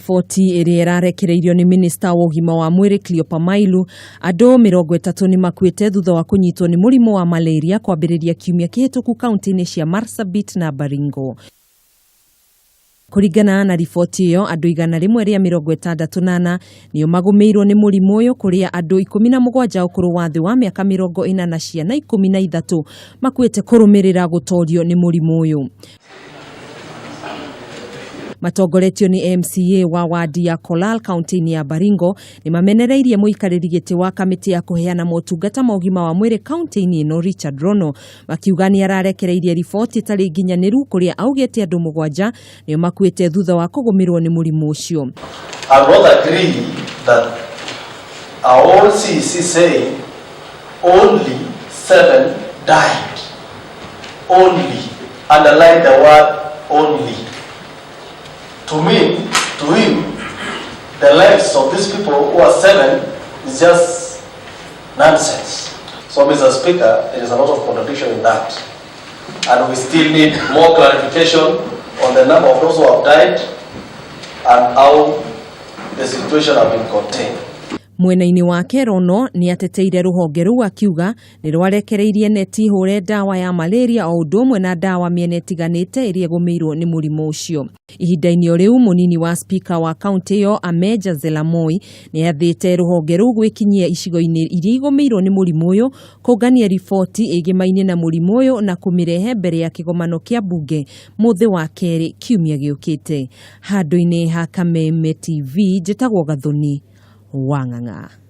riboti ĩrĩa ĩrarekereirio nĩ minista wa ũgima wa mwĩrĩ Cleopa Mailu, andũ 30 nĩ makuĩte thutha wa kũnyitwo nĩ mũrimũ wa malaria kwambĩrĩria kiumia kĩhĩtũku kaunti-inĩ cia Marsabit na Baringo. Kũringana na riboti ĩyo, andũ 164 nĩo magũmĩirwo nĩ mũrimũ ũyũ kũrĩa andũ 17 ũkũrũ wa thĩ wa mĩaka 40 na ciana 13 makuĩte kũrũmĩrĩra gũtorio nĩ mũrimũ ũyũ. Matongoretio nĩ MCA wa wadi ya Kolal kaunti-inĩ ya Baringo nĩ mamenereirie mũikarĩri gĩtĩ wa kamĩtĩ ya kũheana motungata ma ũgima wa mwĩrĩ kaunti-inĩ ĩno Richard Rono makiuga nĩ ararekereirie riboti ĩtarĩ nginyanĩru kũrĩa augĩte andũ 7 nĩo makuĩte thutha wa kũgũmĩrwo nĩ mũrimũ ũcio. I will not agree that our own CEC saying only 7 died. Only. Underline the word only. To me, to him, the lives of these people who are 7 is just nonsense. So, Mr. Speaker, there is a lot of contradiction in that. And we still need more clarification on the number of those who have died and how the situation has been contained. Mwena-inĩ wake Rono nĩ ateteire rũhonge rũu akiuga nĩ rwarekereirie neti hũre ndawa ya malaria o ũndũ ũmwe na ndawa mĩena ĩtiganĩte ĩrĩa ĩgũmĩirwo nĩ mũrimũ ũcio. Ihinda-inĩ o rĩu mũnini wa spika wa kaunti ĩyo Ameja Zelamoi nĩ athĩte rũhonge rũu gwĩkinyia icigo-inĩ iria igũmĩirwo nĩ mũrimũ ũyũ kũngania riboti ĩgĩmaine na mũrimũ ũyũ na kũmĩrehe mbere ya kĩgomano kĩa mbunge mũthĩ wa kerĩ kiumia gĩũkĩte. Handũ-inĩ ha Kameme TV njĩtagwo Gathoni Wang'ang'a.